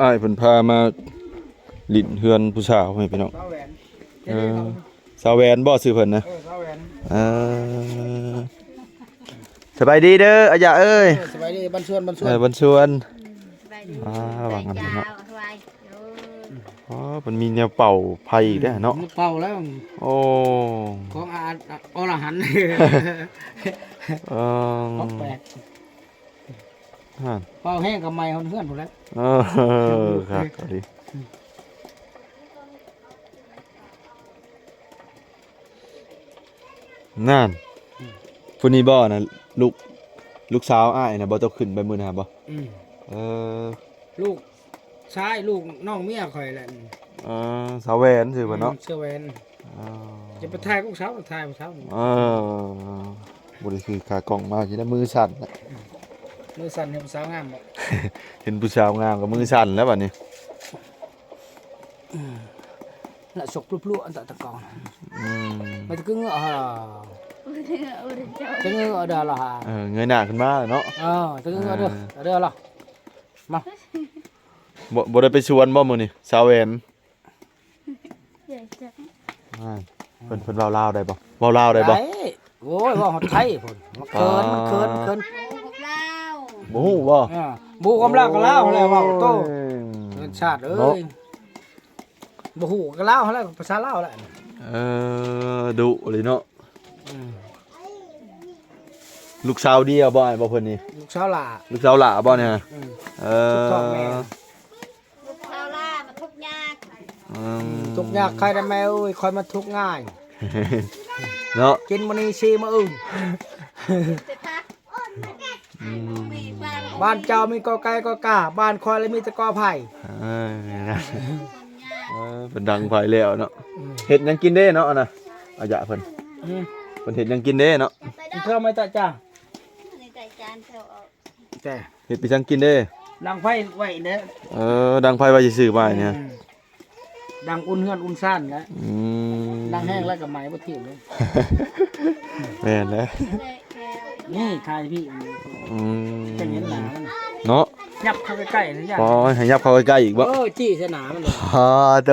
ອ້າຍເພິ່ນພາມາຫຼິ້ນເຮືອນຜູ້ສາວໃຫ້ພີ່ນ້ອງ. ສາວແຫວນ ເອີ ສາວແຫວນບໍ່ຊື່ເພິ່ນນະ? ເອີ ສາວແຫວນ. ເອີ ສະບາຍດີເດີອາຍະເອີຍ. ເອີ ສະບາຍດີ ບັນຊວນ ບັນຊວນ ເອີ ບັນຊວນ. ສະບາຍດີ ອ່າ ວ່າກັນເນາະ. ສະບາຍ ໂອ້ ອໍ ເພິ່ນມີແນວເປົ່າໄຟອີກເດ້ເນາະ. ອືມ ເປົ່າແລ້ວ. ໂອ້ ຂອງອາ ອະ ອໍລະຫັນ. ເອີ ຂອງແປກ. ຫັ້ນ ເປົ່າແຮງກໍໄໝ້ຮອດເຮືອນພຸ້ນແຫຼະ. ເອີ ຄັກອີ່ຫຼີ. ນັ້ນ ອືມ ຜູ້ນີ້ບໍ່ນະ ລູກ ລູກສາວອ້າຍນະບໍ່? ເຈົ້າຂຶ້ນໄປມື້ນັ້ນບໍ່? ອືມ ເອີ ລູກຊາຍ ລູກນ້ອງເມຍຂ້ອຍແຫຼະ. ເອີ ສາວແຫວນຊື່ເພິ່ນເນາະ. ອືມ ສາວແຫວນ. ອໍ ຢ່າໄປຖ່າຍພວກສາວ ຖ່າຍຜູ້ສາວ. ເອີ ບໍ່ໄດ້ຖືຂາກ້ອງມາຊິໄດ້ມືສັ່ນແຫຼະ. ມືສັ່ນເຫັນຜູ້ສາວງາມບໍ່? ເຫັນຜູ້ສາວງາມກໍມືສັ່ນແລ້ວບັດນີ້. ອືມ ລະສົກລຸໆ ອັນຕະຕະກອງ. ອືມ ມັນຈະກຶງ ອ່າ ຈະງືອເອົາດາລະຫາ. ເອີ ເງີຍໜ້າຂຶ້ນມາເນາະ. ເອີ ຈະງືອເອົາເດີ ເອີ ເອົາເດີລະ. ມາ ບໍ່ ບໍ່ໄດ້ໄປສວນບໍ່ມື້ນີ້ ສາວແຫວນ? ອ່າ ເພິ່ນ ເພິ່ນເວົ້າລາວໄດ້ບໍ່? ເວົ້າລາວໄດ້ບໍ່? ໄດ້. ໂອ້ຍ ເວົ້າຮອດໄທພຸ້ນ. ມັນເຂີນ ອ່າ ມັນເຂີນ ມັນເຂີນ. ບໍ່ຮູ້ຄວາມລາວ ບໍ່ຮູ້ບໍ່? ອ່າ ບໍ່ຮູ້ຄວາມລາວກໍລາວຫັ້ນແຫຼະ ເວົ້າໂຕ. ໂອ້ຍ ເງິນຊາດເອີຍ ເນາະ. ບໍ່ຮູ້ກໍລາວຫັ້ນແຫຼະ ພາສາລາວແຫຼະ. ເອີ ດຸເລີຍເນາະ. ອືມ ລູກສາວດຽວບໍ່ອ້າຍບໍ່ເພິ່ນນີ້? ລູກສາວຫຼ້າ. ລູກສາວຫຼ້າບໍ່ນີ້? ອືມ ເອີ ລູກສາວຫຼ້າມາທຸກຍາກ. ອືມ ທຸກຍາກໃຄນະແມ່ເອີຍ ຂ້ອຍມາທຸກງ່າຍເນາະ. ກິນມື້ນີ້ຊີມື້ອື່ນ. ອືມ ບ້ານເຈົ້າມີກໍໄກ່ກໍກາ ບ້ານຂ້ອຍລະມີແຕ່ກໍໄຜ່. ເອີ ເອີ ເພິ່ນດັງໄຟແລ້ວເນາະ. ອືມ ເຮັດຫຍັງກິນເດ້ເນາະ ອັນນະ ອາຍະເພິ່ນ. ອືມ ເພິ່ນເຮັດຫຍັງກິນເດ້ເນາະ? ເພື່ອໄມ່ຕະຈ້າ ແຕ່ ເຮັດໄປຈັ່ງກິນເດ້? ດັງໄຟໄວ້ເດ້. ເອີ ດັງໄຟໄວ້ຊື່ໆ ໄວ້ນີ້. ອືມ ດັງອຸ່ນເຮືອນອຸ່ນຊານແຫຼະ. ອືມ ດັງແຮງແລ້ວກໍໄໝ້ບໍ່ຖືກເລີຍ. ແມ່ນແຫຼະ. ນີ້ຖ່າຍພີ່. ອືມ ຈັ່ງເຫັນໜ້າມັນເນາະ. ຫຍັບເຂົ້າໃກ້ໆ ນະ. ອໍ ໃຫ້ຫຍັບເຂົ້າໃກ້ໆອີກບໍ່? ເອີ ຈີ້ໃສ່ໜ້າມັນເລີຍ. ອໍ ໂຕ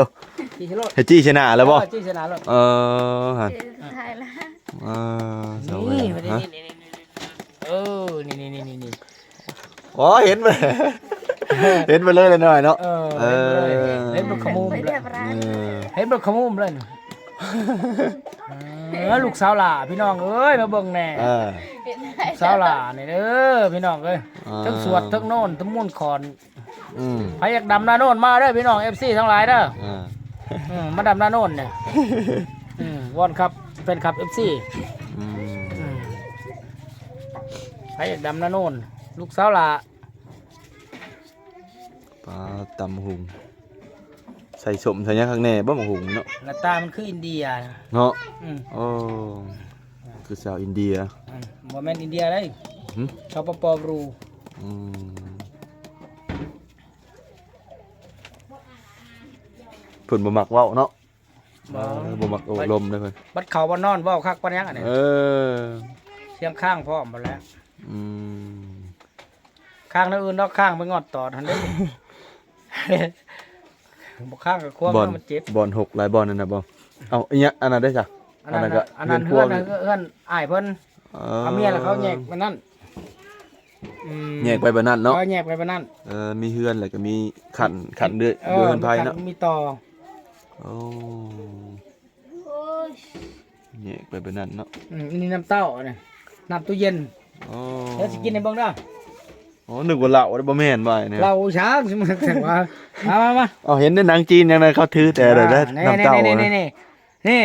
ຈີ້ໃສ່ໂລດ. ໃຫ້ຈີ້ໃສ່ໜ້າແລ້ວບໍ່? ເອີ ຈີ້ໃສ່ໜ້າໂລດ. ເອີ ເອີ ຖ່າຍລະ. ອ່າ ນີ້ ສາວແຫວນ ນີ້ ນີ້ ນີ້ ນີ້. ເອີ ນີ້ໆໆໆ. ອໍ ເຫັນ ເຫັນໄປເລີຍນ້ອຍເນາະ. ເອີ ເອີ ເຫັນໄປເລີຍ ເຫັນເບິດຂະມຸມເລີຍ. ເອີ ເຫັນເບິດຂະມຸມເລີຍ. ເອີ ລູກສາວຫຼ້າ ພີ່ນ້ອງເອີຍ ມາເບິ່ງແດ່. ເອີ ລູກສາວຫຼ້ານີ້ເດີ ພີ່ນ້ອງເອີຍ. ເອີ ທັງສວດທັງໂນນ ທັງມ່ວນຂອນ. ອືມ ໃຜຢາກດຳນາໂນນມາເດີພີ່ນ້ອງ ເອັຟຊີທັງຫຼາຍເດີ. ອ່າ ອືມ ມາດຳນາໂນນນີ້. ອືມ ວອນຄັບ ແຟນຄັບ ເອັຟຊີ. ອືມ ອືມ ໃຜຢາກດຳນາໂນນ ລູກສາວຫຼ້າ. ປາ ຕຳຫຸງ ໃສ່ສົ້ມໃສ່ຫຍັງຄັກແນ່ບໍ່ ໝາກຫຸງເນາະ. ໜ້າຕາມັນຄືອິນເດຍເນາະ. ອືມ ໂອ້ ຄືຊາວອິນເດຍ. ອືມ ບໍ່ແມ່ນອິນເດຍເດ້. ຫຶ ສປປ ບຣູ. ອືມ ເພິ່ນບໍ່ມັກເວົ້າເນາະ. ບໍ່ ເອີ ບໍ່ມັກໂອ້ລົມເດ້ເພິ່ນ. ບັດເຂົ້າບັດນອນເວົ້າຄັກປານຫຍັງອັນນີ້. ເອີ ສຽງຄ້າງພ້ອມໝົດແລ້ວ. ອືມ ຄ້າງແນວອື່ນດອກ ຄ້າງໄປງອດຕອດຫັ້ນເດ້. ບໍ່ຄ້າງກໍຄວາມ ບ່ອນ ມັນເຈັບ. ບ່ອນຫົກຫຼາຍບ່ອນນັ້ນນະບໍ່? ເອົາ ອີຫຍັງ ອັນນັ້ນເດ້ຊະ? ອັນນັ້ນ ອັນນັ້ນກໍ ອັນນັ້ນເຮືອນ ເຮືອນ ເຮືອນອ້າຍເພິ່ນ. ເອີ ເອົາເມຍແລ້ວເຂົາແຍກໄປນັ້ນ. ອືມ ແຍກໄປແບບນັ້ນເນາະ. ເອີ ແຍກໄປແບບນັ້ນ. ເອີ ມີເຮືອນແລ້ວກໍມີຂັ້ນ ຂັ້ນເລື່ອຍ ເອີ ເຮືອນໄພເນາະ ມີຂັ້ນ ມີຕໍ່. ໂອ້ ໂອ້ຍ ແຍກໄປແບບນັ້ນເນາະ. ອືມ ອັນນີ້ນ້ຳເຕົ້າ ອັນນີ້ນ້ຳຕູ້ເຢັນ. ໂອ້ ແລ້ວຊິກິນໃຫ້ເບິ່ງເດີ. ອໍ ນຶກວ່າເຫຼົ້າ ບໍ່ແມ່ນບໍ່ນີ້? ເຫຼົ້າຊ້າງ ຊິມາແຕ່ງວ່າ ມາ ມາ ມາ. ເອົາ ເຫັນໃນໜັງຈີນຫຍັງນະ ເຂົາຖືແຕ່ ອ່າ ນັ້ນ ນີ້ ນ້ຳເຕົ້າ ນີ້ ນີ້ ນີ້ ນີ້ ນີ້.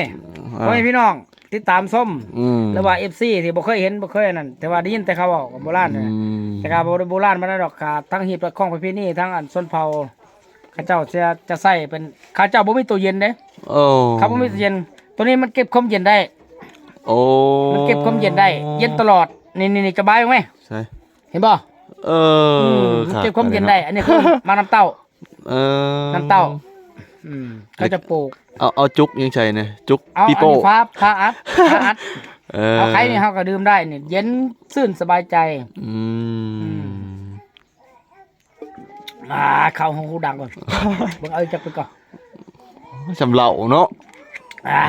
ອ່າ ພໍ່ແມ່ພີ່ນ້ອງ ຕິດຕາມຊົມ ອືມ ຫຼືວ່າ ເອັຟຊີ ທີ່ບໍ່ເຄີຍເຫັນ ບໍ່ເຄີຍອັນນັ້ນ ແຕ່ວ່າໄດ້ຍິນແຕ່ເຂົາເວົ້າກັບໂບລານ. ອືມ ແຕ່ກໍບໍ່ໄດ້ໂບລານປານໃດດອກ ກະທັງຮີດປະຄອງປະເພນີ ທັງອັນຊົນເຜົ່າ ເຂົາເຈົ້າຈະ ຈະໃຊ້ເປັນ ເຂົາເຈົ້າບໍ່ມີຕູ້ເຢັນເດ້. ໂອ້ ເຂົາບໍ່ມີຕູ້ເຢັນ ໂຕນີ້ມັນເກັບຄວາມເຢັນໄດ້. ໂອ້ ມັນເກັບຄວາມເຢັນໄດ້ ເຢັນຕະຫຼອດ. ນີ້ ນີ້ ນີ້ ຈະບາຍອອກແມ. ໃສ່ ເຫັນບໍ່? ເອີ ອືມ ມັນເກັບຄວາມເຢັນໄດ້. ຄັກ ອັນນີ້ຄືໝາກນ້ຳເຕົ້າ. ເອີ ນ້ຳເຕົ້າ. ອືມ ເຂົາຈະປູກ. ເອົາ ເອົາຈຸກຫຍັງໃສ່ນີ້? ຈຸກ ເອົາ ປີໂປ້ ອັນນີ້ ຝາ ຝາອັດ ຝາອັດ. ເອີ ເອົາໄຂ່ນີ້ເຮົາກໍດື່ມໄດ້ນີ້ ເຢັນຊື່ນສະບາຍໃຈ. ອືມ ອືມ. ອ່າ ເຂົ້າຫູດັງກ່ອນ ເບິ່ງເອົາຈັກເປັກກ່ອນ ສ່ຳເຫຼົ້າເນາະ ອ່າ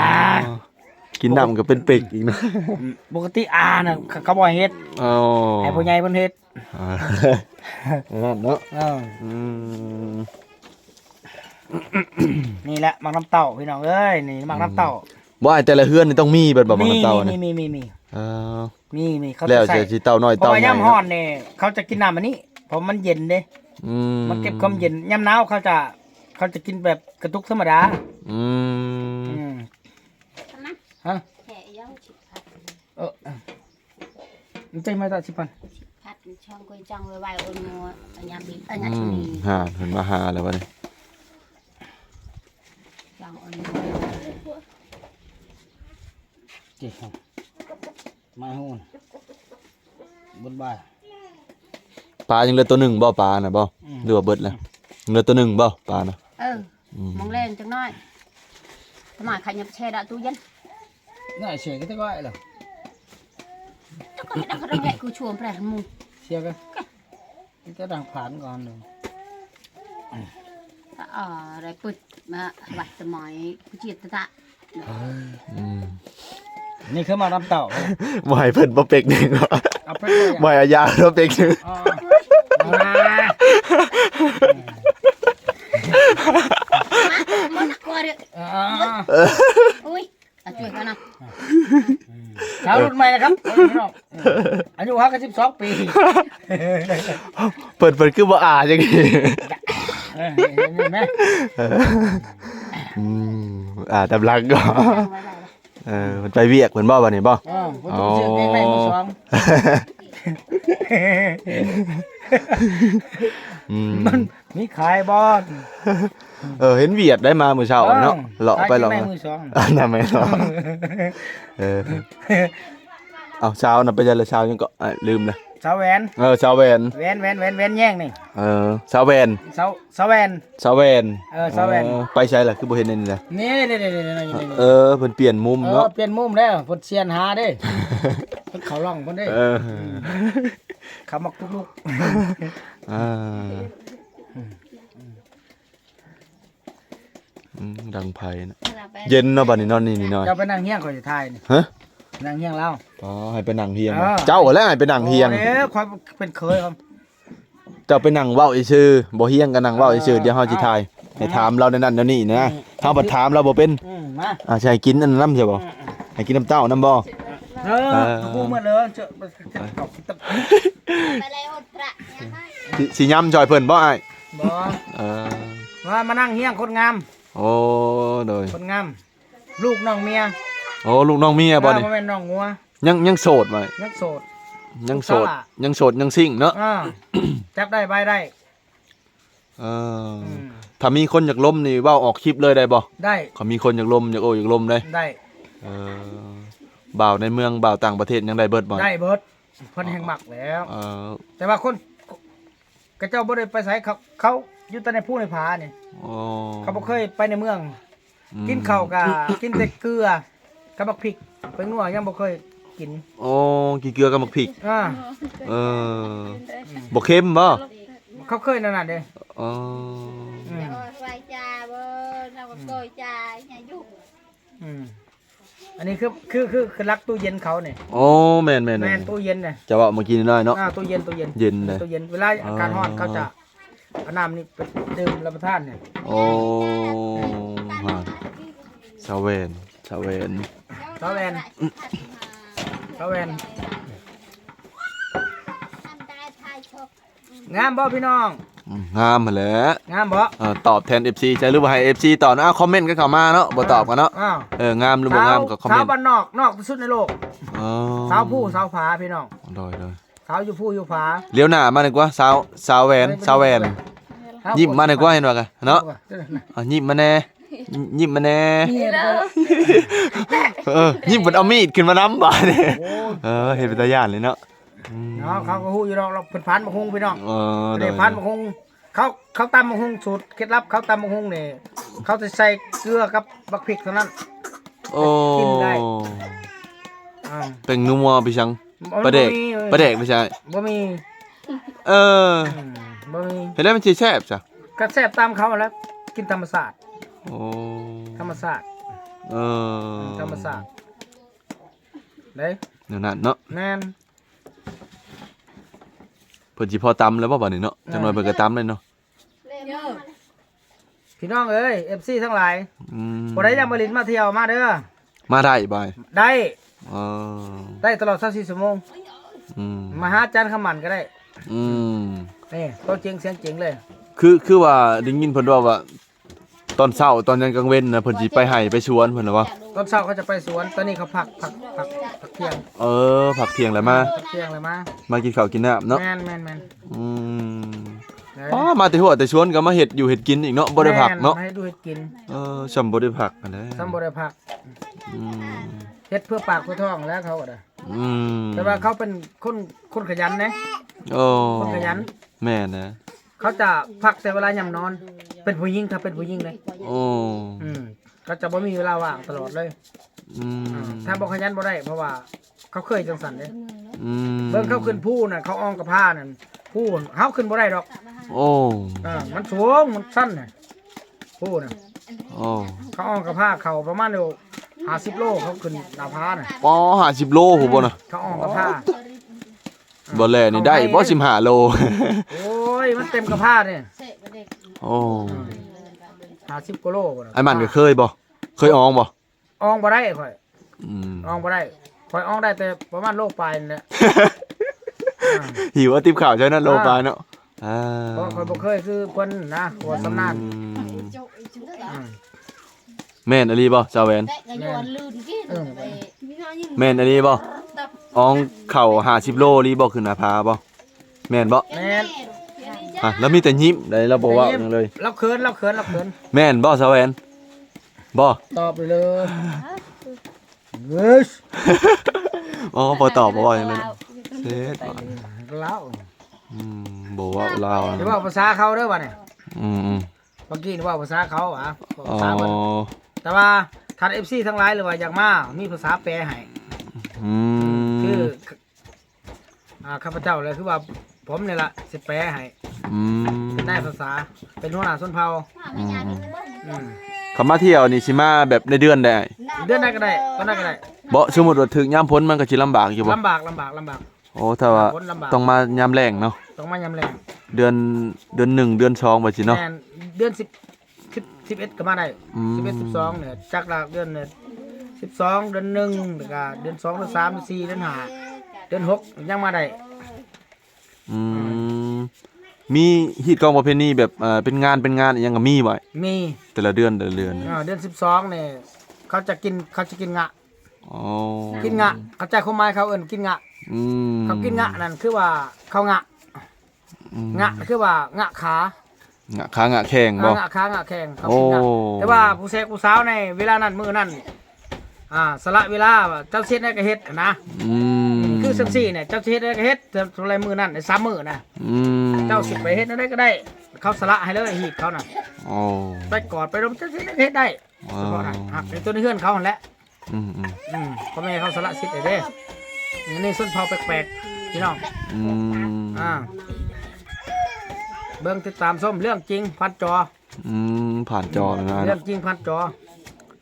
ກິນນ້ຳກໍເປັນເປັກອີກເນາະ ອືມ ປົກກະຕິອານະ ເຂົາ ເຂົາບໍ່ໃຫ້ເຮັດ ອໍ ໃຫ້ຜູ້ໃຫຍ່ເພິ່ນເຮັດ ອ່າ ນັ້ນເນາະ ເອີ ອືມ ນີ້ແຫຼະໝາກນ້ຳເຕົ້າພີ່ນ້ອງເອີຍ ນີ້ໝາກນ້ຳເຕົ້າ ອືມ ບໍ່ ແຕ່ລະເຮືອນນີ້ຕ້ອງມີເບິດບໍ່ ໝາກນ້ຳເຕົ້ານີ້ ມີ ມີ ມີ ມີ ເອີ ມີ ມີ ເຂົາ ແລ້ວຈະໃສ່ ຊິເຕົ້ານ້ອຍ ເຕົ້າໃຫຍ່ ເພາະວ່າຍາມຮ້ອນນີ້ເຂົາຈະກິນນ້ຳອັນນີ້ ເພາະມັນເຢັນເດ້ ອືມ ມັນເກັບຄວາມເຢັນ ຍາມໜາວເຂົາຈະ ເຂົາຈະກິນແບບກະຕຸກທຳມະດາ ອືມ ອືມ ຮະ ເອີ ມັນໃຈມາຕະສິບພັນ ພັດຊ່ອງກວຍຈ້ອງໄວໆ ໂອນໂມ ອັນຍາບີ ອັນຍາ ອືມ ຊຸນີ ຫາ ເພິ່ນມາຫາແລ້ວບັດນີ້ ຈ້ອງໂອນໂມ ເຈັດພັນ ມາໂຫນ ບຸນບາຍ ປາຍັງເຫຼືອໂຕໜຶ່ງບໍ່ ປານະບໍ່ ອືມ ຫຼືວ່າເບິດແລ້ວ ອືມ ເຫຼືອໂຕໜຶ່ງບໍ່ ປານະ ເອີ ອືມ ມອງແລງຈັກໜ້ອຍ ສະໝາຍໄຂ່ຍັງແຊ່ດອກຕູ້ເຢັນ ໜ້ອຍເສຍກໍແຕ່ກໍໄອ້ລະ ແຕ່ກໍໄດ້ເຂົາຕ້ອງແລະ ກູຊວມແປດໝູ່ ເສຍກໍ ມີແຕ່ດັງຜ່ານກ່ອນເນາະ ກໍ ອ່າ ໄດ້ປຶດມາໄວ້ສະໝອຍ ກູຈຽດຕະຕະ ອືມ ນີ້ຄືໝາກນ້ຳເຕົ້າ ບໍ່ໃຫ້ເພິ່ນບໍ່ເປັກໜຶ່ງ ເອົາເປັກໜຶ່ງ ບໍ່ໃຫ້ເອົາຢາບໍ່ເປັກໜຶ່ງ ອໍ ມາ ມາ ມາ ເອີ ອຸ້ຍ ອ່ະ ຊ່ວຍກັນນະ ອືມ ສາວລຸ້ນໃໝ່ນະຄັບ ເອີ ພີ່ນ້ອງ ເອີ ອາຍຸຫາກະສິບສອງປີ ເພິ່ນ ເພິ່ນຄືບໍ່ອາຫຍັງນີ້ ເອີ ເຫັນ ເຫັນ ເຫັນໄໝ ອືມ ອາຕາມຫຼັງກໍ ເອີ ເພິ່ນໄປວຽກເພິ່ນບໍ່ ບັດນີ້ບໍ່ ເອີ ເພິ່ນຕ້ອງຊື້ກາງເກງໃນມືສອງ ອໍ ອືມ ມັນມີຂາຍບໍ່? ເອີ ເຫັນຫວຽດໄດ້ມາມື້ເຊົ້າເນາະ ເອີ ເລາະໄປເລາະມາ ຂາຍກາງເກງໃນມືສອງ ອັນນັ້ນແມ່ນເນາະ ເອີ ເອົາ ສາວນະ ໄປໃສລະ ສາວຫຍັງເກາະ ອ້າຍ ລືມລະ ສາວແຫວນ ເອີ ສາວແຫວນ ແຫວນ ແຫວນ ແຫວນ ແຫວນແຍງນີ້ ເອີ ສາວແຫວນ ສາວ ສາວແຫວນ ສາວແຫວນ ເອີ ສາວແຫວນ ອໍ ໄປໃສລະ ຄືບໍ່ເຫັນອັນນີ້ລະ ນີ້ ນີ້ ເອີ ເພິ່ນປ່ຽນມຸມເນາະ ເອີ ປ່ຽນມຸມແລ້ວ ເພິ່ນຊຽນຫາເດ້ ເພິ່ນເຂົ້າຮ່ອງເພິ່ນເດ້ ເອີ ເຂົາມັກຕຸກລຸກ ອ່າ ອືມ ອືມ ດັງໄຟນະ ເຢັນເນາະ ບັດນີ້ເນາະ ນີ້ ນີ້ເນາະ ເຈົ້າໄປນັ່ງຮຽງຂ້ອຍຊິຖ່າຍນີ້ ຮະ ນັ່ງຮຽງລາວ ອໍ ໃຫ້ໄປນັ່ງຮຽງ ເອີ ເຈົ້າແຫຼະໃຫ້ໄປນັ່ງຮຽງ ໂອ້ຍ ຂ້ອຍເປັນເຂີຍ ເຈົ້າໄປນັ່ງເວົ້າຊື່ໆ ບໍ່ຮຽງກໍນັ່ງເວົ້າຊື່ໆ ເອີ ດຽວເຮົາຊິຖ່າຍ ເອົາ ໃຫ້ຖາມລາວແນວນັ້ນແນວນີ້ນະ ເຮົາບັດຖາມລາວບໍ່ເປັນ ອືມ ມາ ອ່າ ຊິໃຫ້ກິນອັນນັ້ນນຳໃຊ່ບໍ່ ອືມ ໃຫ້ກິນນ້ຳເຕົ້ານຳບໍ່ ເອີ ເອີ ກູເໝືອນເລີຍ ຊິ ຊິຫຍ້ຳຊ່ອຍເພິ່ນບໍ່ອ້າຍ ບໍ່ ເອີ ມາ ມານັ່ງຮຽງຄົນງາມ ໂອ້ ໂດຍ ຄົນງາມ ລູກນ້ອງເມຍ ໂອ້ ລູກນ້ອງເມຍບໍ່ນີ້ ບໍ່ແມ່ນນ້ອງງົວ ຍັງ ຍັງໂສດບໍ່ ຍັງໂສດ ຍັງໂສດ ຍັງໂສດຍັງຊິງເນາະ ອ່າ ຈັບໄດ້ບາຍໄດ້ ເອີ ອືມ ຖ້າມີຄົນຢາກລົມນີ້ເວົ້າອອກຄລິບເລີຍໄດ້ບໍ່ ໄດ້ ຖ້າມີຄົນຢາກລົມ ຢາກໂອ້ຢາກລົມເດ້ ໄດ້ ເອີ ບ່າວໃນເມືອງ ບ່າວຕ່າງປະເທດຍັງໄດ້ເບິດບໍ່ ໄດ້ເບິດ ເພິ່ນແຮ່ງມັກແລ້ວ ເອີ ແຕ່ວ່າຄົນ ເຂົາເຈົ້າບໍ່ໄດ້ໄປໃສ ເຂົາ ເຂົາຢູ່ແຕ່ໃນພູໃນຜານີ້ ອໍ ເຂົາບໍ່ເຄີຍໄປໃນເມືອງ ອືມ ກິນເຂົ້າກະກິນແຕ່ເກືອກັບໝາກພິກ ແປ້ງນົວຍັງບໍ່ເຄີຍກິນ ໂອ້ ກິນເກືອກັບໝາກພິກ ອ່າ ເອີ ບໍ່ເຄັມບໍ່ ເຂົາເຄີຍແນວນັ້ນເດ້ ອໍ ອືມ ສະບາຍໃຈບໍ່ ເຮົາກໍໂກຍໃຈ ຫຍັງຢູ່ ອືມ ອັນນີ້ຄື ຄື ຄື ຄືຫຼັກຕູ້ເຢັນເຂົານີ້ ໂອ້ ແມ່ນໆໆ ແມ່ນຕູ້ເຢັນນະ ຈະເວົ້າເມື່ອກີ້ນ້ອຍໆເນາະ ອ່າ ຕູ້ເຢັນ ຕູ້ເຢັນ ເຢັນເດ້ ຕູ້ເຢັນ ເວລາອາກາດຮ້ອນ ອໍ ເຂົາຈະເອົານ້ຳນີ້ໄປດື່ມຮັບປະທານນີ້ ໂອ້ ສາວແຫວນ ສາວແຫວນ ສາວແຫວນ ສາວແຫວນ ງາມບໍ່ພີ່ນ້ອງ? ອືມ ງາມຫັ້ນແຫຼະ ງາມບໍ່? ເອີ ຕອບແທນເອັບຊີໃຈ ຫຼືວ່າໃຫ້ເອັບຊີຕອບນະ? ເອົາ ຄອມເມັນກັນເຂົ້າມາເນາະ ບໍ່ຕອບກັນເນາະ ເອີ ງາມຫຼືບໍ່ງາມກໍຄອມເມັນ ສາວບ້ານນອກ ນອກທີ່ສຸດໃນໂລກ ອໍ ສາວພູສາວຜາພີ່ນ້ອງ ໂດຍໆ ສາວຢູ່ພູຢູ່ຜາ ລ້ຽວໜ້າມາດີກວ່າ ສາວ ສາວແຫວນ ສາວແຫວນ ຍິ້ມມາດີກວ່າ ເຫັນວ່າກະເນາະ ຍິ້ມມາແດ່ ຍິ້ມມາແດ່ ເອີ ຍິ້ມເພິ່ນເອົາມີດຂຶ້ນມານຳບາດນີ້ ໂອ້ຍ ເອີ ເຮັດເປັນຕາຢ້ານເລີຍເນາະ ອືມ ເນາະ ເຂົາກໍຮູ້ຢູ່ດອກ ເພິ່ນຝານບັກຫຸ່ງພີ່ນ້ອງ ເອີ ເພິ່ນຝານບັກຫຸ່ງ ເຂົາ ເຂົາຕຳບັກຫຸ່ງ ສູດເຄັດລັບເຂົາຕຳບັກຫຸ່ງນີ້ ເຂົາຈະໃສ່ເກືອກັບບັກພິກເທົ່ານັ້ນ ໂອ້ ກິນໄດ້ ອ່າ ແປ້ງນົວໄປສັງ ບໍ່ ປາແດກ ບໍ່ມີ ປາແດກໄປໃສ່ ບໍ່ມີ ເອີ ອືມ ບໍ່ມີ ເຮັດແລ້ວມັນຊິແຊບຊະ? ກໍແຊບຕາມເຂົາຫັ້ນແຫຼະ ກິນທຳມະຊາດ. ໂອ້ ທຳມະຊາດ ເອີ ທຳມະຊາດເດ້ ແນວນັ້ນເນາະ. ແມ່ນ ເພິ່ນຊິພໍຕຳແລ້ວບໍ່ບາດນີ້ເນາະ? ຈັກໜ່ອຍເພິ່ນກໍຕຳແລ້ວເນາະ. ພີ່ນ້ອງເອີຍ ເອັຟຊີທັງຫຼາຍ ອືມ ຜູ້ໃດຢາກມາຫຼິ້ນມາທ່ຽວມາເດີ. ມາໄດ້ບໍ່? ໄດ້ ເອີ ໄດ້ຕະຫຼອດຊາວສີ່ຊົ່ວໂມງ. ອືມ ມາຫາອາຈານຄຳໝັ້ນກໍໄດ້. ອືມ ນີ້ໂຕຈິງສຽງຈິງເລີຍ. ຄື ຄືວ່າໄດ້ຍິນເພິ່ນເວົ້າວ່າ ຕອນເຊົ້າຕອນຫຍັງກາງເວັນນະ ເພິ່ນຊິໄປໄຮ່ໄປສວນເພິ່ນນະບໍ່? ຕອນເຊົ້າເຂົາຈະໄປສວນ ຕອນນີ້ເຂົາພັກ ພັກ ພັກ ພັກທ່ຽງ. ເອີ ພັກທ່ຽງແລ້ວມາ ພັກທ່ຽງແລ້ວມາ ມາກິນເຂົ້າກິນນ້ຳເນາະ. ແມ່ນໆໆ ອືມ ເອີ ອໍ ມາແຕ່ຫົວແຕ່ສວນກໍມາເຮັດຢູ່ເຮັດກິນອີກເນາະ ບໍ່ໄດ້ພັກເນາະ. ແມ່ນ ມາເຮັດຢູ່ເຮັດກິນ ເອີ ຊ່ຳບໍ່ໄດ້ພັກຫັ້ນແຫຼະ ຊ່ຳບໍ່ໄດ້ພັກ. ອືມ ເຮັດເພື່ອປາກເພື່ອທ້ອງແຫຼະເຂົາກໍໄດ້. ອືມ ແຕ່ວ່າເຂົາເປັນຄົນ ຄົນຂະຫຍັນເດ້. ໂອ້ ຄົນຂະຫຍັນ ແມ່ນນະ. ເຂົາຈະພັກແຕ່ເວລາຍາມນອນ ເປັນຜູ້ຍິງ ຖ້າເປັນຜູ້ຍິງເດ້. ໂອ້ ອືມ ເຂົາຈະບໍ່ມີເວລາວ່າງຕະຫຼອດເລີຍ. ອືມ ອ່າ ຖ້າບໍ່ຂະຫຍັນບໍ່ໄດ້ ເພາະວ່າເຂົາເຄີຍຈັ່ງຊັ້ນເດ້. ອືມ ເບິ່ງເຂົາຂຶ້ນພູນະ ເຂົາອອງກະພ້ານັ້ນ ພູນ ເຮົາຂຶ້ນບໍ່ໄດ້ດອກ. ໂອ້ ເອີ ມັນສູງ ມັນຊັນນະ ພູນະ. ໂອ້ ເຂົາອອງກະພ້າເຂົາປະມານຢູ່ຫ້າສິບໂລ ເຂົາຂຶ້ນໜ້າຜານະ. ປໍ ຫ້າສິບໂລພຸ້ນບໍ່ນະ? ເຂົາອອງກະພ້າ ບໍ່ແລ່ນີ້ໄດ້ບໍ່ສິບຫ້າໂລ? ໂອ້ຍ ມັນເຕັມກະພ້ານີ້. ໂອ້ ຫ້າສິບກວ່າໂລພຸ້ນນະ. ອ້າຍໝັ້ນກໍເຄີຍບໍ່? ເຄີຍອອງບໍ່? ອອງບໍ່ໄດ້ຂ້ອຍ. ອືມ ອອງບໍ່ໄດ້ ຂ້ອຍອອງໄດ້ແຕ່ປະມານໂລປາຍນີ້ແຫຼະ. ຫິວເອົາຕິບເຂົ້າໃສ່ນັ້ນໂລປາຍເນາະ. ເອີ ເພາະຂ້ອຍບໍ່ເຄີຍຄືເພິ່ນນະ ບໍ່ຊຳນານ. ອືມ ອືມ ແມ່ນອີ່ຫຼີບໍ່ສາວແຫວນ? ແມ່ນ ເອີ ແມ່ນອີ່ຫຼີບໍ່? ອອງເຂົ້າຫ້າສິບໂລອີ່ຫຼີບໍ່? ຂຶ້ນໜ້າຜາບໍ່? ແມ່ນບໍ່? ແມ່ນ. ອ່ະ ລາວມີແຕ່ຍິ້ມໄດ໋ ລາວບໍ່ເວົ້າຫຍັງເລີຍ. ລາວເຂີນ ລາວເຂີນ ລາວເຂີນ. ແມ່ນບໍ່ສາວແຫວນ? ບໍ່? ຕອບເລີຍ. ເອີຍ ອໍ ບໍ່ຕອບ ບໍ່ເວົ້າຫຍັງເລີຍ. ເຊັດ ລາວ ອືມ ບໍ່ເວົ້າລາວ ຊິເວົ້າພາສາເຂົາເດີບັດນີ້. ອືມໆ ເມື່ອກີ້ນີ້ເວົ້າພາສາເຂົາຫວາ ເວົ້າພາສາເພິ່ນ. ອໍ ແຕ່ວ່າທ່ານເອັຟຊີທັງຫຼາຍ ຫຼືວ່າຢາກມາ ມີພາສາແປໃຫ້. ອືມ ຄື ອ່າ ຂ້າພະເຈົ້າ ແລະ ຄືວ່າຜົມນີ້ລະຊິແປໃຫ້. ອືມ ເປັນນາຍພາສາ ເປັນຫົວໜ້າຊົນເຜົ່າ. ອືມໆ ອືມ ຄັນມາທ່ຽວນີ້ຊິມາແບບໃນເດືອນໃດ? ເດືອນໃດກໍໄດ້ ຕອນໃດກໍໄດ້. ບໍ່ ສົມມຸດວ່າຖືກຍາມຝົນມັນກໍຊິລຳບາກຢູ່ບໍ່? ລຳບາກ ລຳບາກ ລຳບາກ. ໂອ້ ຖ້າວ່າ ຍາມຝົນລຳບາກ ຕ້ອງມາຍາມແລ້ງເນາະ. ຕ້ອງມາຍາມແລ້ງ ເດືອນ ເດືອນໜຶ່ງ ເດືອນສອງ ວ່າຊີ້ເນາະ. ແມ່ນ ເດືອນສິບ ສິບ ສິບເອັດກໍມາໄດ້. ອືມ ສິບເອັດ ສິບສອງ ນີ້ ຈັກລະເດືອນນີ້ ສິບສອງ ເດືອນໜຶ່ງ ແລ້ວກະເດືອນສອງ ເດືອນສາມ ເດືອນສີ່ ເດືອນຫ້າ ເດືອນຫົກ ຍັງມາໄດ້. ອືມ ມີຮີດຄອງປະເພນີແບບ ເອີ ເປັນງານ ເປັນງານອີ່ຫຍັງກໍມີບໍ່? ມີ ແຕ່ລະເດືອນ ແຕ່ລະເດືອນ. ເອີ ເດືອນສິບສອງ ນີ້ ເຂົາຈະກິນ ເຂົາຈະກິນງະ. ອໍ ກິນງະ ເຂົ້າໃຈຄວາມໝາຍເຂົາເອີ້ນກິນງະ. ອືມ ເຂົາກິນງະນັ້ນຄືວ່າເຂົາງະ. ອືມ ງະຄືວ່າງະຂາ ງະຂາງະແຂ້ງບໍ່? ອ່າ ງະຂາງະແຂ້ງ ເຂົາກິນງະ. ໂອ້ ແຕ່ວ່າຜູ້ແຊກຜູ້ສາວໃນເວລານັ້ນມື້ນັ້ນ ອ່າ ສະຫຼະເວລາວ່າເຈົ້າຊິເຮັດໃດກໍເຮັດນະ. ອືມ ຄືຈັ່ງຊີ້ນະ ເຈົ້າຊິເຮັດໃດກໍເຮັດ ເທົ່າໃດມື້ນັ້ນ ໃນສາມມື້ນະ. ອືມ ເຈົ້າຊິໄປເຮັດແນວໃດກໍໄດ້ ເຂົາສະຫຼະໃຫ້ເລີຍ ຮີດເຂົານະ. ໂອ້ ໄປກອດໄປດົມ ເຈົ້າຊິເຮັດໃດກໍເຮັດໄດ້. ອໍ ສະເພາະນະ ຫາກໃນຕົວເຮືອນເຂົາຫັ້ນແຫຼະ. ອືມໆ ອືມ ພໍ່ແມ່ເຂົາສະຫຼະສິດໃຫ້ເດ້. ອັນນີ້ຊົນເຜົ່າແປກໆ ພີ່ນ້ອງ. ອືມ ອ່າ ເບິ່ງຕິດຕາມຊົມເລື່ອງຈິງຜ່ານຈໍ. ອືມ ຜ່ານຈໍນະ ເລື່ອງຈິງຜ່ານຈໍ.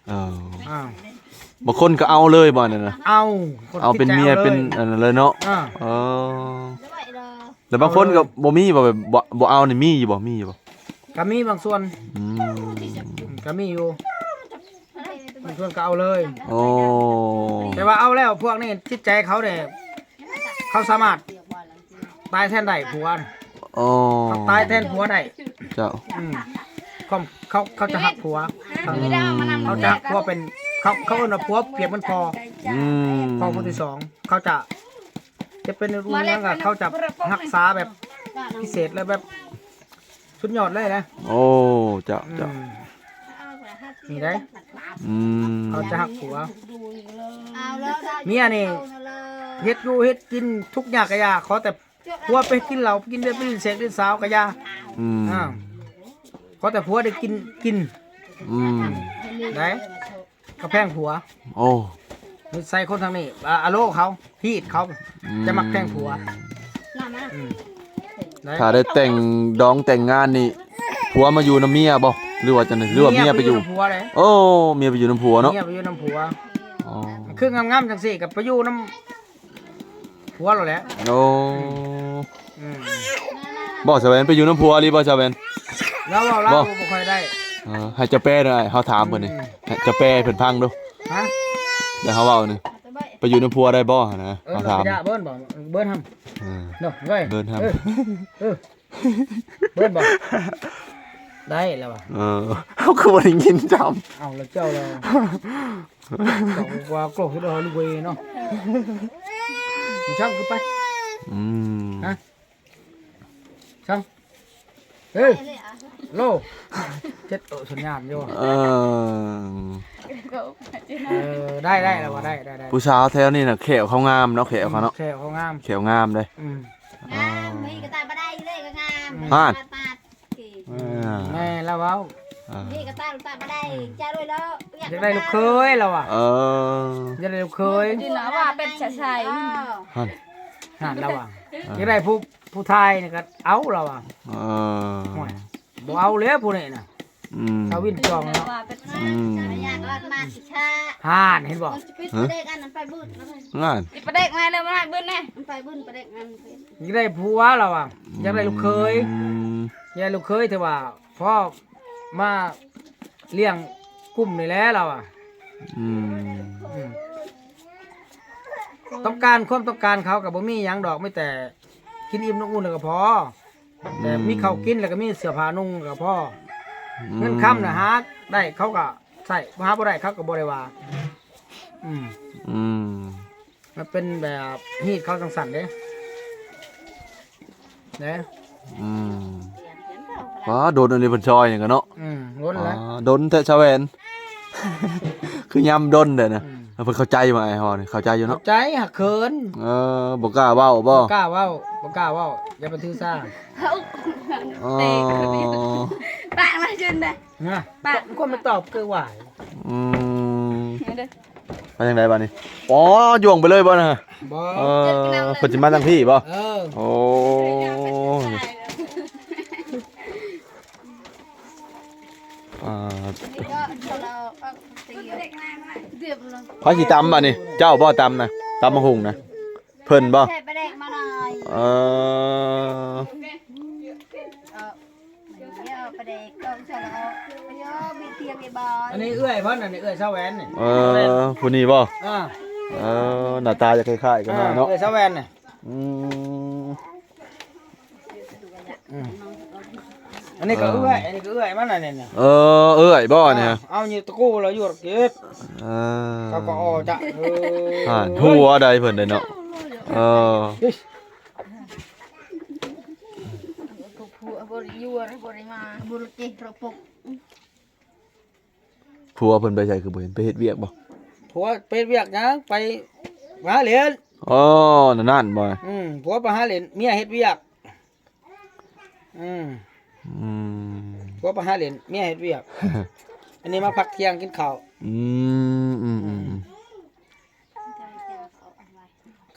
ເອີ ອ່າ ບາງຄົນກໍເອົາເລີຍບໍ່ນັ້ນນະ? ເອົາ ເອົາເປັນເມຍ ເປັນອັນນັ້ນເລີຍເນາະ. ອ່າ ເອີ ແຕ່ບາງຄົນກໍບໍ່ມີ ແບບ ບໍ່ ບໍ່ເອົານີ້ມີຢູ່ບໍ່? ມີຢູ່ບໍ່? ກໍມີບາງສ່ວນ. ອືມ ກໍມີຢູ່ ບາງສ່ວນກໍເອົາເລີຍ. ໂອ້ ແຕ່ວ່າເອົາແລ້ວພວກນີ້ຈິດໃຈເຂົານີ້ ເຂົາສາມາດຕາຍແທນໄດ້ຜົວ. ໂອ້ ເຂົາຕາຍແທນຜົວໄດ້. ເຈົ້າ ອືມ ເຂົາ ເຂົາ ເຂົາຈະຮັກຜົວ. ອືມ ເຂົາຈະຮັກຜົວເປັນ ເຂົາ ເຂົາເອີ້ນວ່າຜົວປຽບເໝືອນພໍ່. ອືມ ພໍ່ຄົນທີສອງ ເຂົາຈະ ຈະເປັນເລື່ອງຫຍັງກໍເຂົາຈະຮັກສາແບບພິເສດ ແລະ ແບບສຸດຍອດເລີຍນະ. ໂອ້ ເຈົ້າ ເຈົ້າ ອືມ ນີ້ໄດ໋. ອືມ ເຂົາຈະຮັກຜົວ. ເມຍນີ້ເຮັດຢູ່ເຮັດກິນທຸກຍາກກະຢ່າ ຂໍແຕ່ຜົວໄປກິນເຫຼົ້າ ໄປກິນເບຍ ໄປຫຼິ້ນເສກຫຼິ້ນສາວກະຢ່າ. ອືມ ອ່າ ຂໍແຕ່ຜົວໄດ້ກິນ ກິນ. ອືມ ໄດ້ ກໍແພງຜົວ. ໂອ້ ນິໄສຄົນທາງນີ້ ອາ ອາໂລເຂົາ ຮີດເຂົາ ອືມ ຈະມັກແພງຜົວ. ອືມ ໄດ້ ຖ້າໄດ້ແຕ່ງດອງແຕ່ງງານນີ້ ຜົວມາຢູ່ນຳເມຍບໍ່ ຫຼືວ່າຈັ່ງໃດ ຫຼືວ່າເມຍໄປຢູ່? ເມຍໄປຢູ່ນຳຜົວເດ້. ໂອ້ ເມຍໄປຢູ່ນຳຜົວເນາະ. ເມຍໄປຢູ່ນຳຜົວ. ອໍ ຄືງາມໆຈັ່ງຊີ້ກໍໄປຢູ່ນຳຜົວແລ້ວແຫຼະ. ໂອ້ ອືມ ບໍ່ ສາວແຫວນໄປຢູ່ນຳຜົວອີ່ຫຼີບໍ່ ສາວແຫວນ? ລາວເວົ້າລາວບໍ່ ບໍ່ຄ່ອຍໄດ້. ເອີ ໃຫ້ເຈົ້າແປເດີ ເຮົາຖາມເພິ່ນນີ້. ອືມ ໃຫ້ເຈົ້າແປໃຫ້ເພິ່ນຟັງດູ. ຮະ? ແລ້ວເຮົາເວົ້ານີ້ ໄປຢູ່ນຳຜົວໄດ້ບໍ່ຫັ້ນນະ? ເອີ ເຮົາຖາມ ເບິ່ນບໍ່ ເບິ່ນຫຳ. ເອີ ເນາະ ເບິ່ນຫຳ. ເອີ ເອີ ເບິ່ນບໍ່ ໄດ້ແລ້ວວ່າ. ເອີ ເຮົາຄືບໍ່ໄດ້ຍິນຈຳ. ເອົາ ແລ້ວເຈົ້າລະ ເຈົ້າວ່າໂກກຊິໄດ້ເຮົາລູກເວເນາະ. ມັນຊ່າງຄືໄປ ອືມ ຮະ ຊ່າງ ເອີ ໂລ ເຈັດ ເອີ ສັນຍານຢູ່. ເອີ ເອີ ໄດ້ ໄດ້ແລ້ວວ່າ ໄດ້ ໄດ້ ໄດ້. ຜູ້ສາວແຖວນີ້ນະ ແຂ້ວເຂົາງາມເນາະ ແຂ້ວເຂົາເນາະ. ອືມ ແຂ້ວເຂົາງາມ ແຂ້ວງາມເດ້. ອືມ ງາມ ມີກະຕາບໍ່ໄດ້ເລີຍກໍງາມ. ອືມ ຫານ ປາດໆ ເອີ ແມ່ນລາວເວົ້າ. ເອີ ມີກະຕາຕາບໍ່ໄດ້ ຈະລວຍເນາະ. ຢາກໄດ້ລູກເຂີຍລາວວ່າ. ເອີ ຢາກໄດ້ລູກເຂີຍ. ກິນລາວວ່າເປັນຊະໄຊ. ເອີ ຫັ້ນ ຫັ້ນລາວວ່າ. ເອີ ຢາກໄດ້ຜູ້ ຜູ້ຊາຍນີ້ກໍເອົາລາວວ່າ. ເອີ ໂອ້ຍ ບໍ່ເອົາແລ້ວຜູ້ນີ້ນະ. ອືມ ຊາວວິນຈອງເນາະ. ອືມ ຫານ ເຫັນບໍ່? ປາແດກອັນນັ້ນໄປບຶດ ງານ ປາແດກມາເດີ ມາບຶດແດ່. ມັນໄປບຶດ ປາແດກອັນ ຢາກໄດ້ຜົວລາວວ່າ. ຢາກໄດ້ລູກເຂີຍ. ອືມ ຢາກໄດ້ລູກເຂີຍ ແຕ່ວ່າພໍມາລ້ຽງກຸ່ມນີ້ແຫຼະລາວວ່າ. ອືມ ອືມ ຕ້ອງການ ຄວາມຕ້ອງການເຂົາກໍບໍ່ມີຫຍັງດອກ ມີແຕ່ກິນອີ່ມນົງອຸ່ນແລ້ວກໍພໍ. ແຕ່ ອືມ ມີເຂົ້າກິນ ແລ້ວກໍມີເສື້ອຜ້ານຸ່ງກໍພໍ. ອືມ ເງິນຄຳນະ ຫາໄດ້ເຂົາກໍໃຊ້ ຫາບໍ່ໄດ້ເຂົາກໍບໍ່ໄດ້ວ່າ. ອືມ ອືມ ມັນເປັນແບບຮີດເຂົາຈັ່ງຊັ້ນເດ້ ເດ້. ອືມ ວ້າ ດົນອັນນີ້ເພິ່ນຊ່ອຍຫຍັງກັນເນາະ. ອືມ ດົນແລ້ວ ວ້າ ດົນແທ້ຊາວແຫວນ. ຄືຍາມດົນແທ້ນະ. ອືມ ເພິ່ນເຂົ້າໃຈບໍ່ ອ້າຍຮອດນີ້? ເຂົ້າໃຈຢູ່ເນາະ. ເຂົ້າໃຈ ຫາກເຂີນ. ເອີ ບໍ່ກ້າເວົ້າບໍ່? ບໍ່ກ້າເວົ້າ ບໍ່ກ້າເວົ້າ ຢ່າໄປຖືສາ. ອໍ ປາກມາຈົນໄດ້ ນະ ປາກ ຄົນມາຕອບຄືຫວາຍ. ອືມ ເດີ ໄປທາງໃດບາດນີ້? ອໍ ຍ່ວງໄປເລີຍບໍ່ນະ? ບໍ່ ເອີ ເພິ່ນຊິມາທາງພີ້ບໍ່? ເອີ ໂອ້ ອ່າ ໃຜຊິຕຳບາດນີ້? ເຈົ້າບໍ່ຕຳນະ? ຕຳບັກຫຸ່ງນະ? ເພິ່ນບໍ່? ເອີ ອັນນີ້ເອື້ອຍເພິ່ນ ອັນນີ້ເອື້ອຍສາວແຫວນນີ້. ເອີ ຜູ້ນີ້ບໍ່? ອ່າ ເອີ ໜ້າຕາຈະຄ້າຍໆກັນເນາະ. ເອື້ອຍສາວແຫວນນີ້. ອືມ ອືມ ອັນນີ້ກໍເອື້ອຍ ອັນນີ້ກໍເອື້ອຍມັນ ອັນນີ້ນະ. ເອີ ເອື້ອຍບໍ່ນີ້? ເອົາຢູ່ຕະກູລາວຢູ່ເກດ. ເອີ ເຂົາກໍອໍຈະ ເອີ ຫາ ຫົວໃດເພິ່ນໄດເນາະ. ເອີ ຜົວເພິ່ນໄປໃສຄືບໍ່ເຫັນ? ໄປເຮັດວຽກບໍ່? ຜົວໄປເຮັດວຽກຫຍັງ? ໄປ ໄປຫາຫຼິ້ນ. ອໍ ນັ້ນໆ ບໍ່? ອືມ ຜົວໄປຫາຫຼິ້ນ ເມຍເຮັດວຽກ. ອືມ ອືມ ຜົວໄປຫາຫຼິ້ນ ເມຍເຮັດວຽກ. ອັນນີ້ມາພັກທ່ຽງກິນເຂົ້າ. ອືມ ອືມ ອືມ ອືມ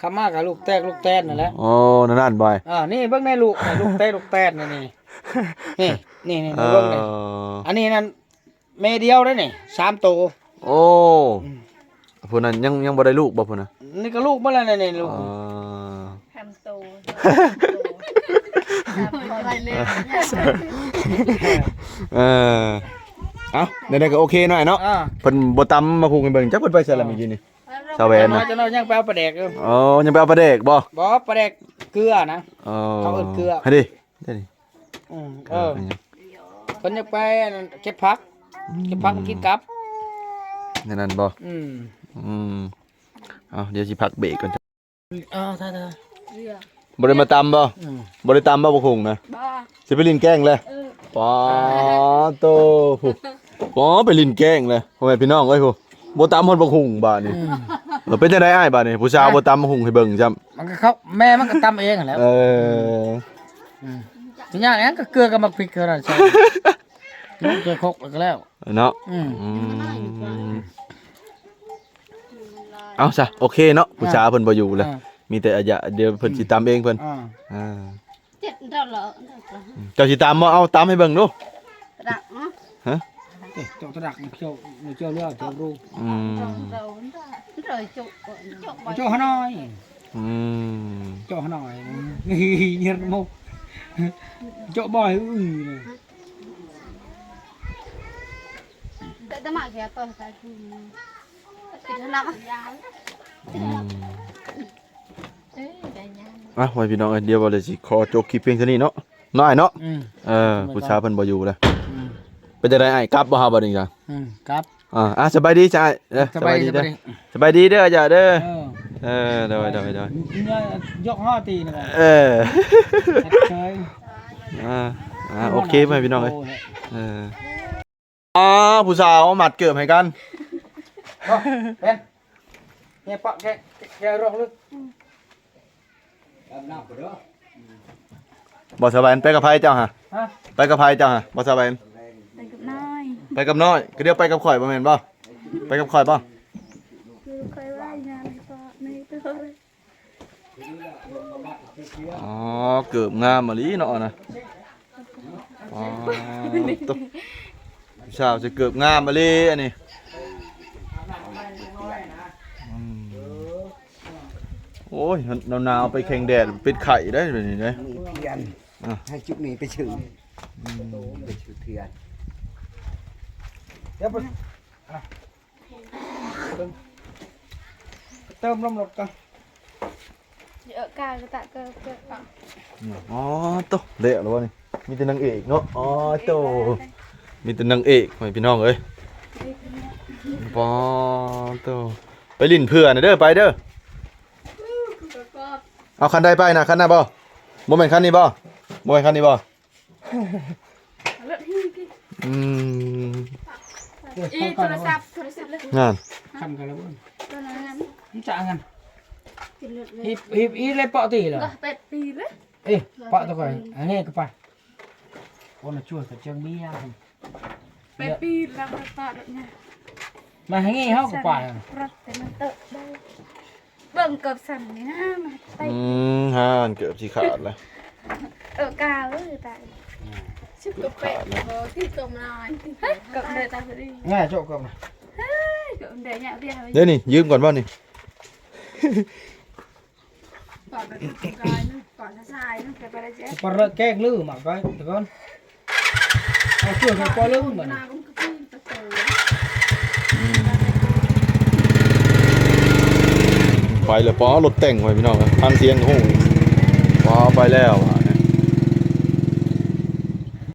ຄຳມາກໍລູກແຕກລູກແຕນນັ້ນແຫຼະ. ອໍ ນັ້ນໆ ບໍ່? ອ່າ ນີ້ເບິ່ງໃນລູກ ລູກແຕກລູກແຕນນີ້ ນີ້ ນີ້ ນີ້ ນີ້ ເອີ ເບິ່ງນີ້. ອັນນີ້ນັ້ນ ແມ່ດຽວໄດ໋ນີ້ ສາມໂຕ. ໂອ້ ອືມ ຜູ້ນັ້ນຍັງ ຍັງບໍ່ໄດ້ລູກບໍ່ຜູ້ນັ້ນ? ນີ້ກໍລູກໝົດແລ້ວນີ້ ນີ້ລູກ. ອໍ ສາມໂຕ ສາມໂຕ ເອີ ເອົ້າ ແນວໃດກໍໂອເຄໜ້ອຍເນາະ. ອ່າ ເພິ່ນບໍ່ຕຳມາຫຸ່ງໃຫ້ເບິ່ງ ຈັກເພິ່ນໄປໃສລະມື້ກີ້ນີ້ ສາວແຫວນນະ. ຈັກໜ້ອຍຍັງໄປເອົາປາແດກຢູ່. ອໍ ຍັງໄປເອົາປາແດກບໍ່? ບໍ່ ປາແດກເກືອນະ. ອໍ ເຂົາເອີ້ນເກືອ ຫັ້ນເດ. ໄດ້ນີ້ ອືມ ເອີ ເອີ ເພິ່ນຢາກໄປອັນນັ້ນ ເກັບຜັກ ອືມ ເກັບຜັກມາກິນກັບ ແນວນັ້ນບໍ່? ອືມ ອືມ ເອົາ ດຽວຊິພັກເບຣກກ່ອນ. ເອີ ຖ້າ ຖ້າ ບໍ່ໄດ້ມາຕຳບໍ່? ອືມ ບໍ່ໄດ້ຕຳບໍ່ບັກຫຸ່ງນະ? ບໍ່ ຊິໄປຫຼິ້ນແກ້ງແຫຼະ. ເອີ ປາໂຕ ຜູ້ ອໍ ໄປຫຼິ້ນແກ້ງແຫຼະ ພໍ່ແມ່ພີ່ນ້ອງເອີຍ ຜູ້ ບໍ່ຕຳຮອດບັກຫຸ່ງບາດນີ້. ອືມ ເອີ ເປັນຈັ່ງໃດອ້າຍບາດນີ້ ຜູ້ສາວບໍ່ຕຳບັກຫຸ່ງໃຫ້ເບິ່ງຊ້ຳ? ມັນກໍເຂົ້າ ແມ່ມັນກໍຕຳເອງຫັ້ນແຫຼະ. ເອີ ອືມ ຊິຍາກຫຍັງ ກໍເກືອກັບໝາກພິກເທົ່ານັ້ນ ໃສ່ລົງໃສ່ຄົກແລ້ວກໍແລ້ວເນາະ. ອືມ ອືມ ເອົາຊະ ໂອເຄເນາະ ຜູ້ສາວເພິ່ນບໍ່ຢູ່ແລ້ວ ອ່າ ມີແຕ່ອາຍະ ດຽວເພິ່ນ ອືມ ຊິຕຳເອງເພິ່ນ. ອ່າ ອ່າ ເຈົ້າຊິຕຳບໍ່? ເອົາຕຳໃຫ້ເບິ່ງດູ. ຕະດັກເນາະ. ຮະ? ເຈົ້າຕະດັກ ເຈົ້າ ເຈົ້າເລືອກ ເຈົ້າຮູ້. ອືມ ເຈົ້າຫານ້ອຍ. ອືມ ເຈົ້າຫານ້ອຍ. ເຍືອດໂມ ເຈົ້າບໍ່ໃຫ້ອື່ນ. ແຕ່ມາເກີຍຕົນໃສ່ ອືມ ອ່ະ ພໍ່ແມ່ພີ່ນ້ອງເອີຍ ດຽວເວົ້າແລ້ວຊິຂໍຈົບຄລິບພຽງເທົ່ານີ້ເນາະ ນ້ອຍເນາະ. ອືມ ເອີ ຜູ້ສາວເພິ່ນບໍ່ຢູ່ແລ້ວ. ອືມ ເປັນຈັ່ງໃດອ້າຍ ກັບບໍ່ເຮົາບັດນີ້ກະ? ອືມ ກັບ. ອ່າ ສະບາຍດີຈ້າ ເອີ ສະບາຍດີເດີ ສະບາຍດີເດີ ເອີ ເອີ ໂດຍ ໂດຍ ໂດຍ ຍົກຮອດຕີນະ. ເອີ ອ່າ ອ່າ ໂອເຄ ພໍ່ແມ່ພີ່ນ້ອງເອີຍ. ເອີ ອໍ ຜູ້ສາວມັດເກີບໃຫ້ກັນ. ເປັນ ແກະປະ ແກະ ແກະ ແກະລອກເລີຍ. ບໍ່ສະແຫວນ ໄປກັບໃຜເຈົ້າຫະ? ຮະ? ໄປກັບໃຜເຈົ້າຫະ? ບໍ່ສະແຫວນ ໄປກັບນ້ອຍ. ໄປກັບນ້ອຍ ກະດຽວໄປກັບຂ້ອຍບໍ່ແມ່ນບໍ່? ໄປກັບຂ້ອຍບໍ່? ຄືຂ້ອຍວ່າຫຍັງກໍໃນໂຕ. ອໍ ເກີບງາມອີ່ຫຼີເນາະນະ. ອໍ ໂຕ ສາວຊິເກີບງາມອີ່ຫຼີອັນນີ້. ອືມ ໂອ້ຍ ໜາວໆ ໄປແຂ່ງແດດເປັນໄຂ້ໄດ໋ ແບບນີ້ເດ້. ມີທຽນ ອ່ະ ໃຫ້ຈຸດນີ້ໄປຊື່ ອືມ ໄປຊື່ທຽນ. ດຽວໄປ ອ່ະ ເຕີມລົມລົດກ່ອນ. ເອີ ກາຍກະຕະເກີບເກີບ. ອໍ ໂຕ ແລ້ວລະວະນີ້? ມີແຕ່ນາງເອກເນາະ. ອໍ ໂຕ ມີແຕ່ນາງເອກ ພໍ່ແມ່ພີ່ນ້ອງເອີຍ. ປໍໂຕ ໄປຫຼິ້ນເພື່ອນະເດີ ໄປເດີ. ເອົາຄັນໃດໄປນະ? ຄັນນັ້ນບໍ່? ບໍ່ແມ່ນຄັນນີ້ບໍ່? ບໍ່ແມ່ນຄັນນີ້ບໍ່? ອືມ ອີໂທລະສັບ ໂທລະສັບເລີຍ. ນັ້ນ ຄັນກັນແລ້ວບໍ່? ໂຕນັ້ນ ມັນຈະອັນນັ້ນ ກິນເລີດເລີຍ. ຮີບ ຮີບອີເລີຍ ເປາະຕີເລີຍ. ແປດປີເລີຍ. ເອີ ເປາະຕະກອຍ ອັນນີ້ກະປະ ໂອນະຊ່ວຍກະເຈີງເມຍ. ໄປປີນແລ້ວກໍຕາດແບບນີ້ ມາຫານີ້ເຮົາກໍໄປ ເບິ່ງເກີບສັ່ນນີ້ນະ ມາໄປ. ອືມ ຫາອັນເກີບຊິຂາດລະ. ເອີ ກາວເອີຍ ຕາຍ ຊິເກີບເປະ ເກີບນ້ອຍ ເກີບເດີຕາພໍດີ ງ່າຍໂຈະເກີບນະ. ເຮີ້ຍ ເກີບເດີຍາວດຽວ ດຽວນີ້ ຢືມກ່ອນບໍ່ນີ້? ປະເລີກແກ້ງລືມມາໄປຕະກ່ອນ ເອົາຊ່ວຍກັນປະເລີກບັດນີ້. ໄປແລ້ວ ປໍ ລົດແຕ່ງໄວ້ພີ່ນ້ອງ ຟັງສຽງໂຫ ປໍ ໄປແລ້ວ.